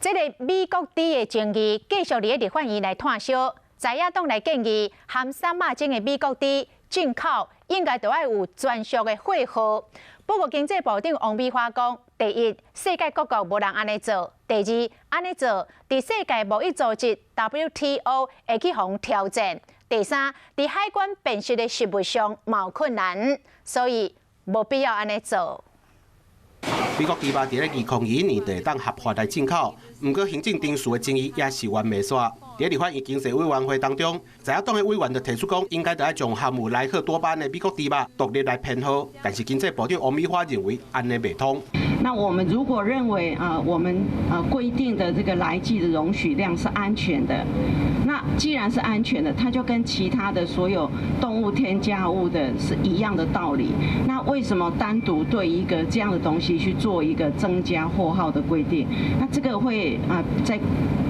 這个美國豬的爭議繼續佇咧立法院來炭燒，在野黨來建議含瘦肉精的美國豬進口應該著愛有專屬的貨號。不過經濟部長王美花講，第一，世界各國無人按呢做；第二，按呢做，佇世界貿易組織 WTO 會去予挑戰；第三，佇海關辨識的實務上嘛有困難，所以無必要按呢做。美國豬肉佇咧2021年就會當合法來進口，毋過行政程序的爭議也是懸袂煞。佇咧立法院經濟委員會當中，在野黨的委員就提出講，應該著愛將含有萊克多巴胺的美國豬肉獨立來編號，但是經濟部長王美花認為按呢袂通。那我們如果認為啊，我們啊規定的這個來劑的容許量是安全的，那既然是安全的，它就跟其他的所有動物添加物的是一樣的道理。那為什麼單獨對一個這樣的東西去做一個增加貨號的規定？那這個會啊在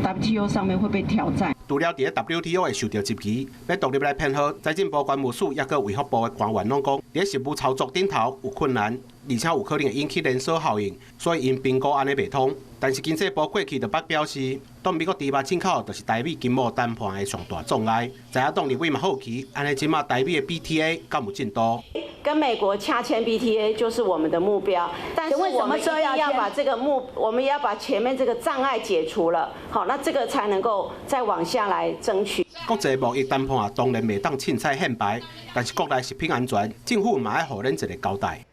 WTO 上面會被挑戰。除了佇咧 WTO 會受著質疑，欲獨立來編號，財政部關務署抑閣衛福部的官員攏講，佇咧實務操作頂頭有困難，而且有可能會引起連鎖效應，所以𪜶評估按呢袂通。但是經濟部過去就捌表示，擋美國豬肉進口就是台美經貿談判的上大障礙。在野黨立委嘛好奇，按呢這馬台美的 BTA 敢有進度？跟美國洽簽 BTA 就是我們的目標，但是我們一定要把這個目，我們也要把前面這個障礙解除了，好，那這個才能夠再往下來爭取。國際貿易談判當然袂當凊彩獻牌，但是國內食品安全，政府嘛愛予恁一個交代。